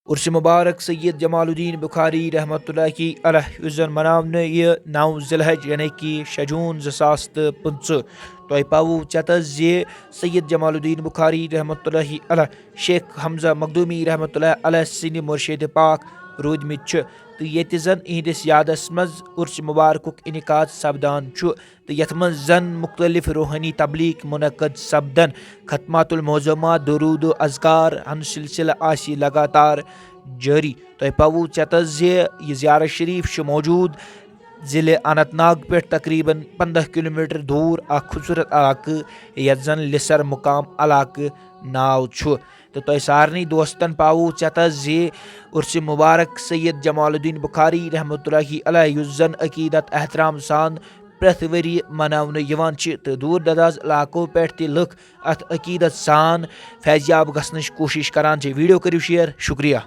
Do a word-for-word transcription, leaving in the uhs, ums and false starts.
عرس مبارک سید جمال الدین بخاری رحمۃ اللہ علیہ، یُس زن مناونہٕ یہِ نو ذی الحج یعنی کہِ شےٚ جوٗن زٕ ساس تہٕ پٕنٛژٕہ۔ تۄہہِ پاوو ژٮ۪تس زِ سید جمال الدین بخاری رحمۃ اللہ علیہ شیخ حمزہ مخدومی رحمۃ اللہ علیہ سٕنٛدِ مرشد پاک روٗدمٕتۍ چھِ، تہٕ ییٚتہِ زن یِہنٛدِس یادس منٛز عرس مبارکُک انعقاد سپدان چھُ، تہٕ یتھ منٛز زن مختلف روحٲنی تبلیغ منعقد سپدن، ختمات المعظمہ، درود و اذکار ہن سلسلہٕ آسہِ لگاتار جٲری۔ تۄہہِ پاوو ژٮ۪تس زِ یہِ زیارت شریف چھُ موجود ضلع اننت ناگ پٮ۪ٹھ تقریباً پنٛداہ کلومیٹر دوٗر اکھ خوٗبصوٗرت علاقہٕ، یتھ زن لسر مقام علاقہٕ ناو چھُ۔ تہٕ تۄہہِ سارنٕے دوستن پاوو ژٮ۪تس زِ عرس مبارک سید جمال الدین بخاری رحمۃ اللہ علیہ، یُس زن عقیدت احترام سان پرٛٮ۪تھ ؤری مناونہٕ یِوان چھِ، تہٕ دوٗر دراز علاقو پٮ۪ٹھ تہِ لُکھ اتھ عقیدت سان فیضیاب گژھنٕچ کوٗشش کران چھِ۔ ویڈیو کٔرِو شیئر۔ شکریہ۔